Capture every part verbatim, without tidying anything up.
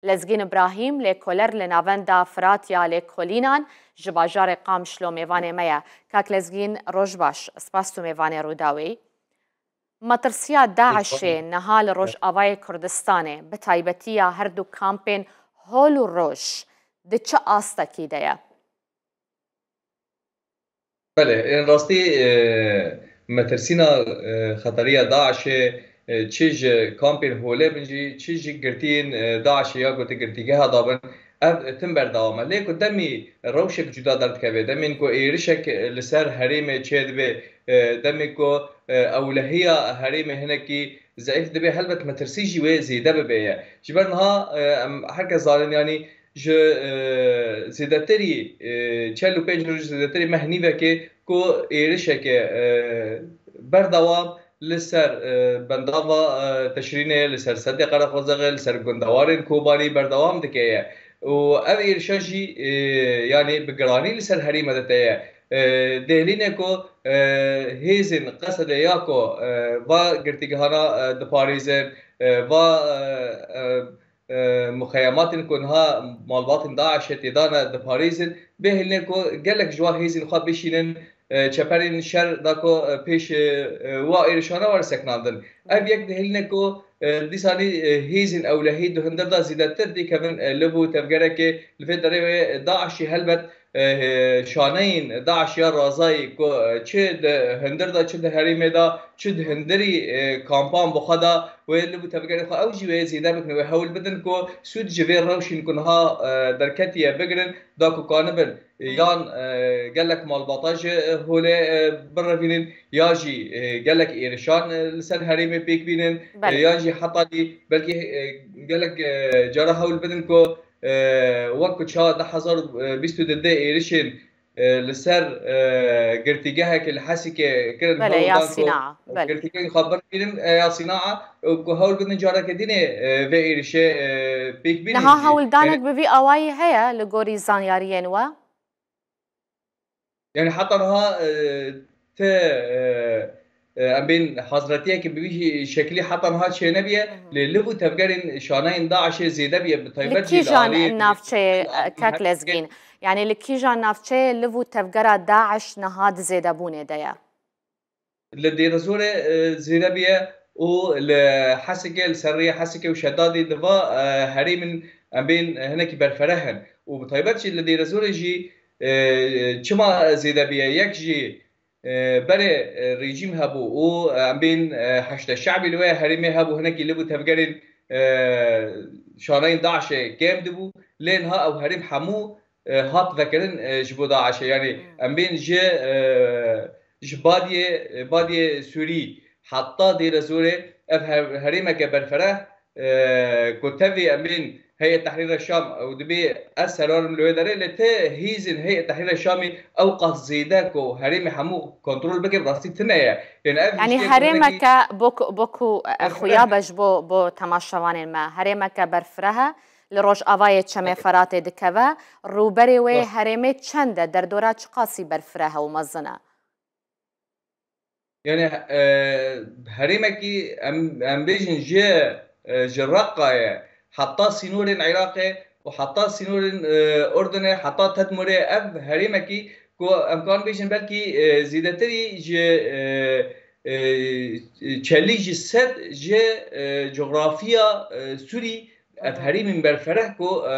Lezgîn Îbrahîm, lêkoler li Navenda Firat ya Lêkolînan ji bajarê Qamişlo mêvanê me ye. Kak Lezgîn, roj baş. Spas tu mêvanê Rûdawê yî. Metirsiya DAIŞê niha li Rojavayê Kurdistanê, bi taybetî ya her du kampên Hol û Roj, di çi astekî de ye? Belê, ên rastî, e, metirsîna, e, xeteriya DAIŞê, e, çi ji kampên holê bin jî, çi ji girtiyên, e, DAIŞê ya ku di girtîgeha de bin, ev tim berdewam e. Lê ku demî rewşek cuda derdikeve, demên ku êrişek li ser herêmê çêdibe, e, demê ku, e, ewlehiya herêmê hinekî zeîf dibe, helbet metirsî jî wê zêde bibe ye. Ji ber niha, e, em her kes zanin, yanî ji, e, zêdetirî, e, çel û pênc roj zêdetirî meh nîvekê ku êrişeke, e, berdewam li ser, e, bendava, e, Teşrînê, li ser Sedê Qereqozexê, li ser gundewarên Kobanî berdewam dike ye. Û ev êrişa jî, e, yanî bi giranî li ser herêma de te ye. E, dêhlîne ku, e, hêzên Qesedê ya ku, e, va girtîgehana, e, diparêzin, e, va, e, e, e, muxeyematên ku niha malbatên DAIŞê tê de ne diparêzin, bêhêlîne ku gelek ji wan hêzên xwe bişînin, e, çeperên şer da ku, e, pêş, e, e, wa êrişana were sekinandin. Ev yek dihêlîne ku, e, dîsanî, e, hêzên ewlehî di hundir de zêdetir dîkevin, e, liv û tevgerekê li vê derê wê DAIŞ jî helbet, e, şaneyên DAIŞ ya razayî ku, e, çi di hundir de, çi di herêmê de, çi di hundirî, e, kampan bi xwe de wê liv û tevgerê xwe ew jî wê zêde bikin, wê hewl bidin ku sûd ji vê rewşên ku niha, e, derketiye bigirin, da ku kanibin, e, yan, e, gelek malbata ji, e, holê, e, birevînin, ya jî, e, gelek êrişan, e, li ser herêmê pêk bînin, e, Belê. Yan jî hetalî belkî, e, gelek, e, cara hewl bidin ku, e, wek ku çawa du hezar û bîst û du de êrişên, e, li ser, e, girtîgeheke li Hesikê kirin, Belê, hewl ya dan ku Sîna, belê. Girtîgehên xwe birevînin, e, ya Sîna, e, ku hewl bidin careke dînê, e, vê êrişê, e, pêk bînin Niha jî. Hewldanek Yanî bi vî awayî heye li gorî zanyariyên we? Yanî heta niha, e, ti, e, e, em bên hazretiyeke bi vî şeklî heta niha çênebiye, Hı hı. Lê liv û tevgerên şaneyên DAIŞê zêde biye, bi Li taybet jî li kîjan aliyê navçeyê, e, kak Lezgîn? Yanî li kîjan navçeyê liv û tevgera DAIŞ niha di zêdebûnê de ye? Li Dêrezorê, e, zêde biye û li Hesikê, li ser rêya Hesikê û Şedadê di va, e, herêmên em bên hinekî berfereh in. Û bi taybet jî li Dêrezorê jî, e, çima zêde biye? Yek jî, e, berê, e, rejîm hebû û em bên, e, heşde şebî li wê herêmê hebû, hinekî liv û tevgerên, e, şaneyên DAIŞê kêm dibû. Lê niha ew herêm hemû, e, hat vekirin, e, ji bo DAIŞê. Yanî Hmm. em bên ji, e, ji Badiyê, e, Badiyê Sûrî heta Dêrezorê ev her-, herêmeke berfereh, e, ku tevî em bên Heyet Tehrîra Şam, ew dibê ez seror im li wê derê, lê ti hêzên Heyet Tehrîra Şamê ew qas zêde ku herêmê hemû kontrol bike, bi rastî tune ye. Yanî ev Yanî hiştiyeke herêmeke bo ku, bo ku, e, Berfireh. Xuya be ji bo, bo temaşevanên me, herêmeke berfireh e, li rojavayê Çemê Feratê dikeve, rûberê wê Rast. Herêmê çend e, derdora çiqasî berfireh e û mezin e? Yanî, e, herêmekî em, em bêjin ji, e, ji Reqayê heta sînorên Iraqê û heta sînorên, e, Urdunê, heta Tedmurê, ev herêmekî ku em kan bêjin belkî, e, zêdetirî ji, e, e, çelî ji sed ji, e, cografiya, e, Sûrî, ev herêmên berfereh ku, e,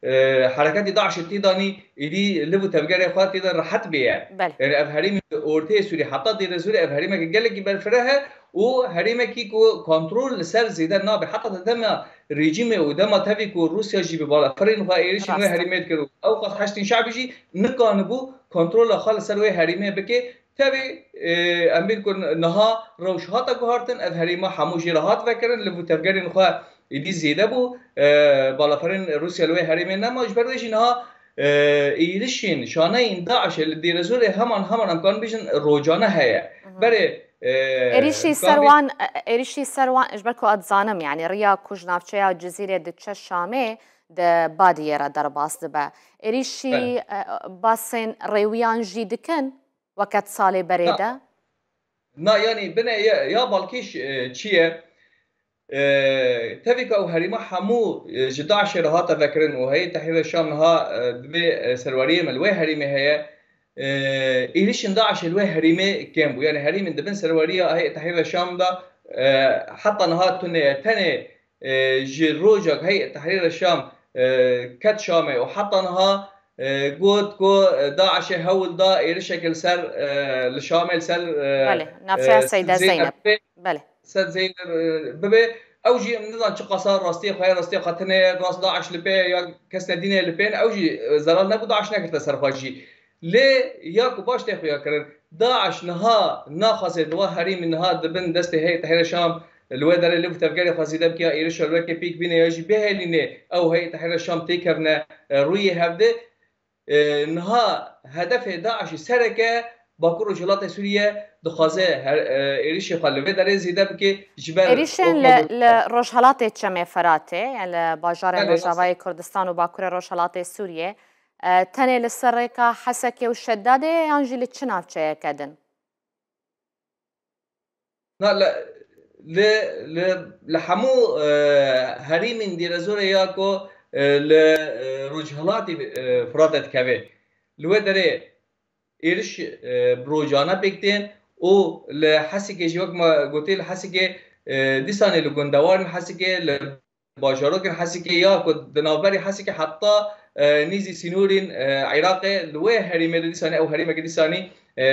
e, hereketê DAIŞê tê danî, êdî liv û tevgerê xwe tê de rehet bêye. Belê. Yanî ev herêmên orteyê Sûrî heta Dêrezorê ev herêmeke gelekî berfereh e û herêmekî ku kontrol li ser zêde nabe. Heta di dema rejîmê û dema tevî ku Rûsya jî bi balafirên xwe êrişên wê Rast e. Herêmê dikir û ew qas Heşdên Şebî jî nikanibû kontrola xwe li ser wê herêmê bike. Tevî, e, em bîr ku niha rewş hate guhartin, ev herêma hemû jê re hat vekirin, liv û tevgerên xwe êdî zêde bû. E, balafirên Rûsya li wê herêmê nema, ji ber wê jî niha, e, êrişên şaneyên DAIŞê li Dêrezorê heman heman em kan bêjin rojane heye. Mhm. Berê, e, Êrişî em kan ser bêjin wan, e, êrişî ser wan, ji ber ku ez dizanim, yanî riya ku ji navçeya Cizîrê diçe Şamê, di Badiyê re derbas dibe. Êrişî, Belê. E, basên rêwiyan jî dikin? Weke di salê berê Na. De? Na, yanî bine ya, ya balkêş, e, çi ye? E, tevîka ew herîma hemû, e, ji DAIŞê re hate vekirin û Heyet Tehrîr Şam niha, e, di vê, e, serweriyê me li wê herîmê heye. E, êrişên DAIŞê li wê herîmê kêm bû. Yani herîmên di bin serweriya Heyet Tehrîr Şam de, e, heta niha tune ye. Tenê, e, ji roja ku Heyet Tehrîr Şam, e, ket Şamê û heta niha, e, got ku, e, DAIŞê hewl da êrişek li ser, e, li Şamê li ser, e, Belê, navçeya e, Seyda Zeynep. Zeynep. Belê. Sed Zeynep, e, bibe. Ew jî em nizan çi qasa rastiyê xwe ye, rastiyê xwe tine ye, rast DAIŞ li pê ye ya kes nedîne li pê ne. Ew jî, e, zelal nebû, DAIŞ nekirte ser xwe jî. Lê ya ku baş tê xuya kirin, DAIŞ niha naxwaze di wa herîmî niha di bin destê Heyet Tehrîr Şam li wê derê li tevgerê xwe zêde bike ya êrişa li wê pêk bîne ya jî bihêlîne ew Heyet Tehrîr Şam têkevne, e, rûyê hevdê. E, niha hedefê DAIŞê sereke Bakur Rojhilatê Sûriye dixwaze her, e, êrişê xwe li vê derê zêde bike ji ber Êrişên wek li, li Rojhelatê Çemê Feratê, yani li bajarên Belê, Rojavayê Kurdistan û Bakurê Rojhelatê Sûriye, e, tenê li ser rêka Hesekê û Şedadê yan jî li çi navçeyeke din? Na, li, li, li, li hemû, e, herêmên Dêrezorê ya ku, e, li, e, rojhilatê, e, Firatê dikeve. Li wê derê êriş, e, bi rojane pêk tên û li Hesekê jî wek me gotê li Hesekê, e, dîsanê li gundewarên Hesekê, li bajarokên Hesekê ya ku di navberê Hesekê heta, e, nêzî sînorên, e, Iraqê li wê herêmê de dîsanî ew herêmeke dîsanî, e,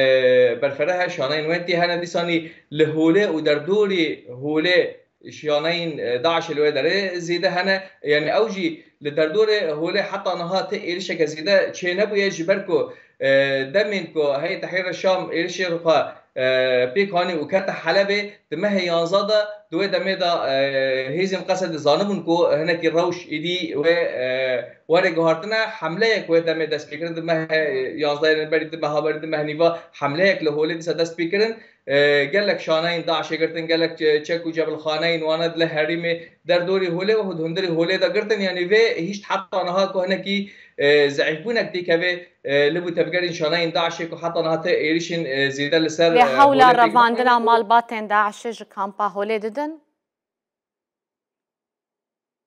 berfireh e, şaneyên wê tê hene dîsanî li Holê û derdorê Holê şaneyên, e, DAIŞê li wê derê zêde hene. Yani ew jî li derdorê Holê heta niha ti êrişeke zêde çênebûye ji ber ku, e, demên ku Heyet Tehrîr Şam êrişê xwe, e, pêk anî û kete Helebê, di mehê yanzdeh de, di wê demê de, e, hêzên Qesedê zanibûn ku hinekî rewş êdî wê, e, were guhartine, hemleyek wê demê dest pê kirin, di mehê yanzdeh, berî di meha berî di meh nîva hemleyek li Holê dîsa dest pê kirin. E, gelek şaneyên DAIŞê girtin, gelek çe-, çek û cebilxaneyên wana di li herêmê derdorî Holê û hundirî Holê de girtin. Yani vê hişt heta niha ku hinekî, e, zeîfbûnek têkeve, e, li bo tevgerên şaneyên DAIŞê ku heta niha ti êrişên, e, zêde li ser, Lê e, hewla Holê pêk revandina malbatên DAIŞê ji kampa Holê didin?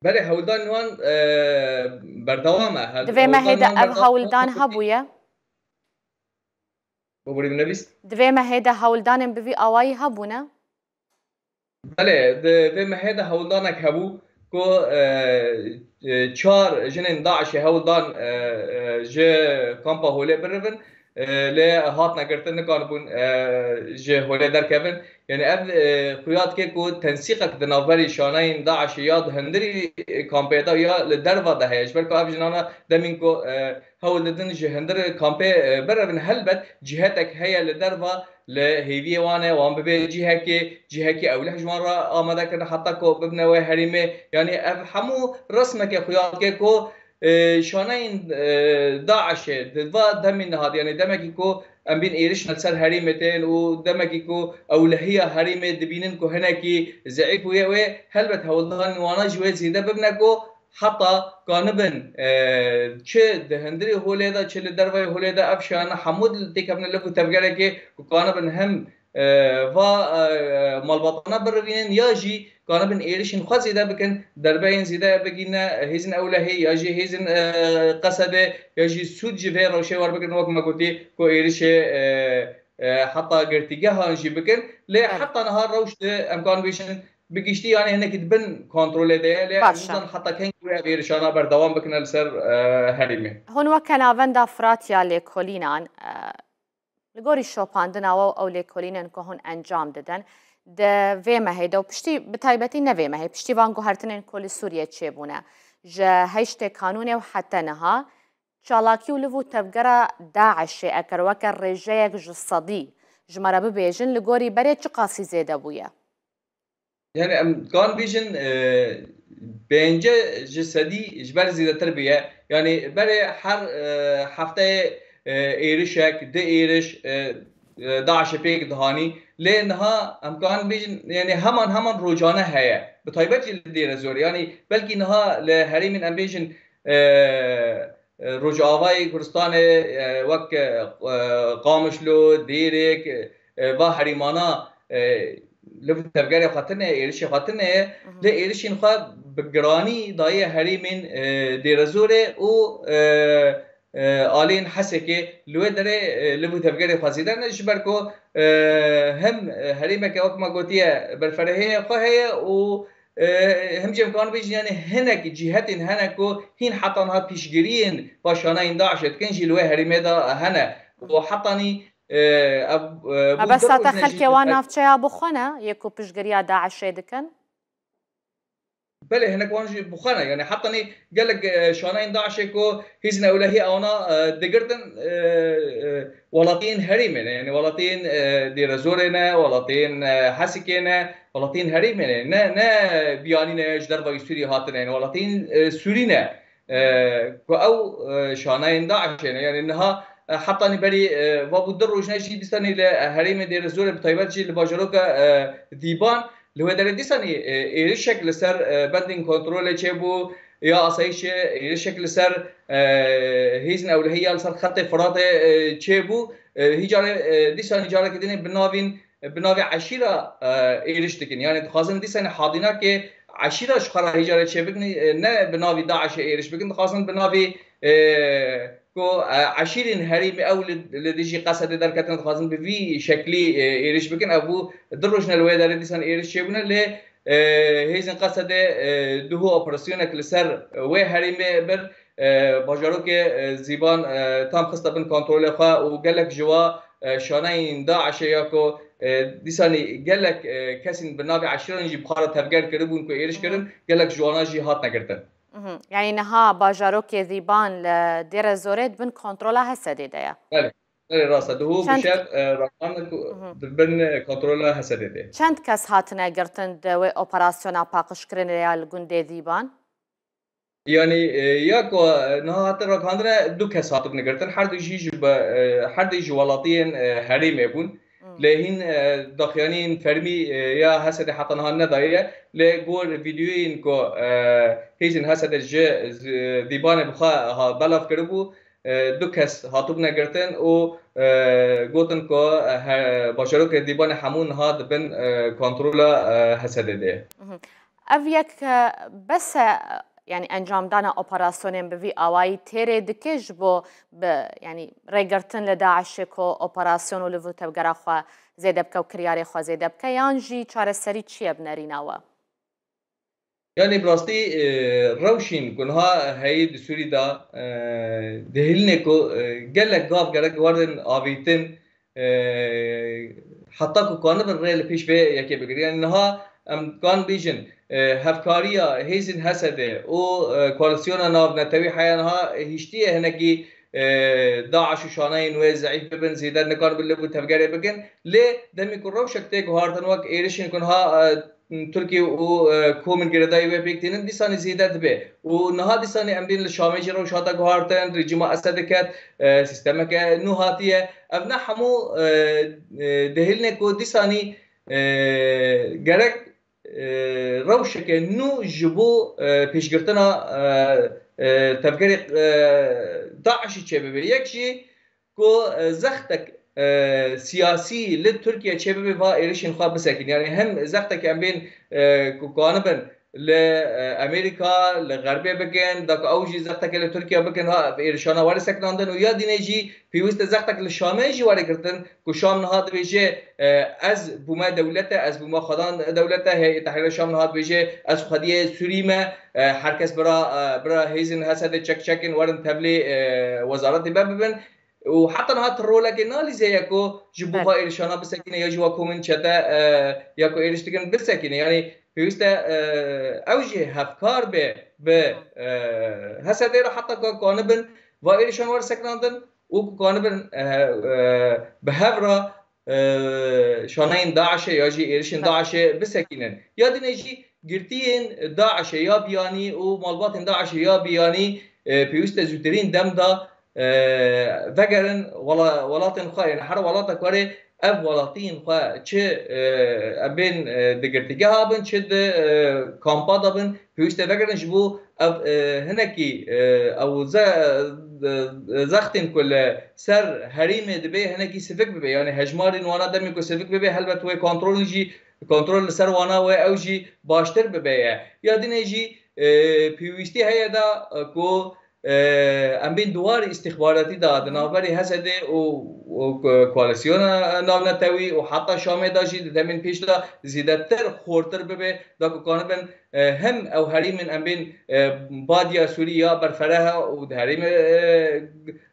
Belê, hewldan wan, e, berdewam e. He-, Di vê mehê de hewldan wan ev berdewam e. Hewldan hebûye? Bibûrî min nebîst. Di vê mehê de hewldanên bi vî awayî hebûne? Belê, di vê mehê de hewldanek hebû ku, e, e, çar jinên DAIŞê hewldan, e, e, ji kampa Holê birivin, e, lê hatine girtin, nikanibûn, e, ji Holê derkevin. Yani ev, e, xuya dike ku tensîqek di navberî şaneyên DAIŞê ya di hundirî kampê de ya li derva de heye. Ji ber ku ev jinana demên ku, e, hewl didin ji hundir kampê, e, birevin, helbet cîhetek heye li derva li hêviyê wan e, wan bibe cîhekê, cîhekî ewleh ji wan re amade kirine heta ku bibine wê herêmê. Yani ev hemû resmeke xuya dike ku, e, şaneyên, e, DAIŞê di va demên niha de, yani demekî ku em bên êrişin li ser herêmê tên û demekî ku ewlehiya herêmê dibînin ku hinekî zeîf bûye, wê helbet hewldanên wana ji wê zêde bibine ku heta kanibin, e, çi di hundirê holê de, çi li dervayê holê de ev şana hemû têkevine li ku tevgerekê ku kanibin hem, e, va, e, malbatana birivînin ya jî kanibin êrişên xwe zêde bikin, derbeyên zêde bigîne hêzin ewlehê ya jî hêzin, e, Qesedê ya jî sûd ji vê rewşê werbigirin, wek me gotî ku êrişê, e, e, heta girtîgehan jî bikin. Lê Evet. heta niha rewş di, em kan bêjin, bi giştî yani hinekî di bin kontrolê de ye, lê Baş e. em nizanin heta kengî wê ev êrişana berdewam bikine li ser, e, herêmê. Hûn weke navenda Firat ya lêkolînan, e, li gorî şopandina we û ew lêkolînên ku hûn encam didin, di vê mehê de û piştî, bi taybetî ne vê mehê, piştî van guhertinên ku li Sûriyê çêbûne, ji heştê Kanûnê û heta niha çalakî û liv û tevgera DAIŞê eger weke rêjeyek ji sedî ji me re bibêjin, li gorî berê çiqasî zêde bûye? Yani em kan bêjin, e, pêncî ji sedî ji ber zêdetir bûye. Yani berê her, e, hefteyê, e, êrişek, di êriş, e, e, DAIŞê pêk dihanî. Lê niha em kan bêjin, yani heman heman rojane heye. Bi taybet jî li Dêrezorê. Yani belkî niha li herêmên em bêjin, e, e, Rojavayê Kurdistanê, e, wek, e, Qamişlo, Dêrêk, e, va herêmana, e, li tevgerê xwe tine, êrişê xwe tine, lê êrişên xwe bi giranî daye herêmên, e, Dêrezorê û, e, e, aliyên Hesekê. Li wê derê, e, li bo tevgerê xwe zêde ne, ji ber ku, e, hem, e, herêmeke wek me gotiye berferehiyê xwe heye û, e, hem jî em karin bêjin, yani hinek cîhetên hene ku hîn heta niha piştgiriyên paşanayên DAIŞê dikin jî li wê herêmê de hene. Û hetanî, e, ev, e, bû Mebesta du te rojne jî xelkê wan navçeya bi xwe ne, yê ku piştgiriya DAIŞê dikin? Belê, hinek wan jî bi xwe ne. Yani hetanî gelek, e, şanayên DAIŞê ku hêzên ewlehî ewana, e, digirtin, e, e, welatiyên herêmê ne. Yani welatiyên, e, Dêrezorê ne, welatiyên, e, Hesikê ne, welatiyên herêmê ne. Ne, ne biyanî ne ji dervayî Sûriyê hatine. Yani welatiyên, e, Sûrî ne. E, ku ew, e, şanayên DAIŞê ne. Yani niha, e, hetanî berî, e, va bû du roj ne jî dîsanî li herêmê Dêrezorê, bi taybet jî li bajaroka, e, Dîban, li wê derê dîsanî, e, êrişek li ser, e, bendên kontrolê çêbû ya asayîşê, êrişek li ser, e, hêzên ewlehî ya li ser xetê Firatê, e, çêbû. E, hî carê, e, dîsanî carekê dinê bi navîn, bi navê eşîra, e, êriş dikin. Yani dixwazin dîsanî hadînakê eşîra ji xwe re hî carê çêbikin, e, ne bi navî DAIŞê êriş bikin, dixwazin bi navî, e, ku, e, eşîrên herêmê ew li, li dijî Qesedê derketin, dixwazin bi vî şeklî, e, êriş bikin. Ev bû du roj ne li wê derê dîsan êriş çêbûne, lê, e, hêzên Qesedê, e, duhû operasyonek li ser wê herêmê bir, e, bajarokê, e, Zîban, e, tam xiste bin kontrolê xwe û gelek ji wa, e, şaneyên DAIŞê ya ku, e, dîsanî gelek, e, kesên bi navê eşîran jî bi xwe re tevger kiribûn ku êriş kirin, gelek ji wana jî hatine girtin. Mhm. Yani niha bajarokê Zîban li Dêrezorê di bin kontrola Hesedê de ye. Belê. Belê, rast e. Duhû bi Çend şev, e, raman ku Mhm. di bin, e, kontrola Hesedê de. Çend kes hatine girtin di wê operasyona paqijkirinê ya li gundê Zîban? Yani, e, ya ku, e, niha hate ragihandine du kes hatibûne girtin. Her du jî ji be-, e, her du ji welatiyên, e, herêmê bûn. Hmm. Lê hîn, e, daxuyaniyên fermî, e, ya Hesedê heta niha nedaye. Lê gor vîdeoyên ku, e, hêzên Hesedê ji, ji Dîbanê bi xwe ha-, belav kiribû, e, du kes hatibûne girtin û, e, gotin ku, e, he-, bajarokê Dîbanê hemû niha di bin, e, kontrola, e, Hesedê de ye. Mhm. Ev yek, e, bes e, yani encamdana operasyonên bi vî awayî têrê dike ji bo bi, yani rêgirtin li DAIŞê ku operasyon û li vir tevgera xwe zêde bike û kiryarê xwe zêde bike, yan jî çareserî çi ye bi nerîna we? Yani bi rastî, e, rewşên ku niha heyî di Sûrî de, e, dihêlîne ku, e, gelek gav gerek werin avîtin, e, heta ku kanibin rê li pêş vê yekê bigirin. Yani niha em kan bêjin, e, hevkariya hêzên Hesedê û, e, koalîsyona navnetewî heya niha hiştiye hinekî, e, DAIŞ û şaneyên wê zeîf bibin, zêde nikaribin li bo tevgerê bikin. Lê demê ku rewşek tê guhartin wek êrişên ku niha, e, Tirkiye û, e, komên girêdayî wê pêk tînin, dîsanî zêde dibe. Û niha dîsanî em bên li Şamê jî rewş hate guhartin, rejîma Esed diket, e, sîstemeke nû hatiye. Ev ne hemû, e, e, dihêlîne ku dîsanî, e, gerek, e, rewşeke nû ji bo, e, pêşgirtina, e, e, tevgerê, e, DAIŞê çêbibe. Yek jî ku, e, zextek, e, siyasî li Tirkiye çêbibe va êrişên xwe bisekîn. Yani hem zextek em bên, e, ku kanibin li, e, Amerîka, li Xerbê bikin, da ku ew jî zexteke li Tirkiye bikin, ha, êrişana were sekinandin û ya dînê jî pêwîst e zextek li Şamê jî were girtin, ku Şam niha dibêje, e, ez bûme dewlete, ez bûme xwedan dewlete, Heyet Tehrîrê Şam niha dibêje ez xwediyê Sûrî me, e, her kes bira, e, bira hêzên Hesedê çek çekin werin tevlî, e, wezaretê me bibin. Û heta niha ti rolekê nalîze ya ku ji bo Belê. va êrişana bisekîne ya jî wa komên çete, e, ya ku êriş dikin bisekîne. Yani pêwîst e, e, ew jî hevkar be bi, e, Hesedê re heta ku kanibin va êrişan were sekinandin û ku kanibin, e, e, bi hev re, e, şaneyên DAIŞê ya jî êrişên Belê. DAIŞê bisekînin. Ya dînê jî girtiyên DAIŞê ya biyanî û malbatên DAIŞê ya biyanî, e, pêwîst e zûtirîn dem de, e, vegerin wela-, welatên xwe, yani her welatek were ev welatiyên xwe çi, e, em bên, e, di girtîgeha bin, çi di, e, kampa de bin, pêwîst e vegerin ji bo ev, e, hinekî, e, ew ze-, e, zextên ku li ser herêmê dibe hinekî sivik bibe. Yani hejmarên wana demê ku sivik bibe, helbet wê kontrolên jî kontrol li ser wana we ew jî baştir bibe ye. Ya dinê jî, e, pêwîstî heye da, e, ku, e, em bên di warê îstixbaratî da, di navberê Hesedê û, û ko-, koalîsyona navnetewî û heta Şamê da jî di demên pêş de zêdetir xortir bibe, da ku kanibin, e, hem ew herêmên em bên, e, badiya Sûrî ya berfereh e û di herêmê, e,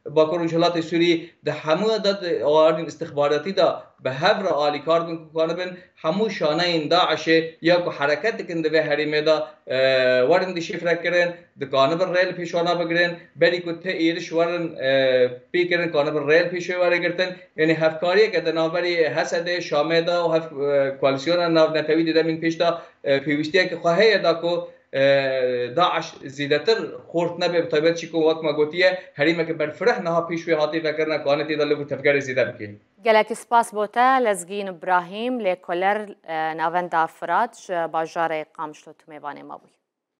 Bakur Rojhilatê Sûrî di hemû de di warên îstixbaratî de bi hev re alîkar bin ku kanibin hemû şaneyên DAIŞê ya ku hereket dikin di vê herêmê de, e, werin dişîfrekirin, dikanibin rê li pêşwana bigirin, berî ku ti êriş werin, e, pêkirin, kanibin rê li pêşê were girtin. Yanî hevkariyeke di navberî Hesedê, Şamê de û hev, e, koalîsyona navnetewî di demên pêş de, e, pêwîstiyeke xwe heye da ku, e, DAIŞ zêdetir xort nebe, bi taybet jî ku wek me gotiye, herêmeke berfireh niha pêş wê hatî vekirine, ku ane tê de liv û tevgerê zêde bike. Gelekî spas bo te, Lezgîn Îbrahîm, lêkoler, e, Navenda Firat ji bajarê Qamişlo tu mêvanê me bûyî.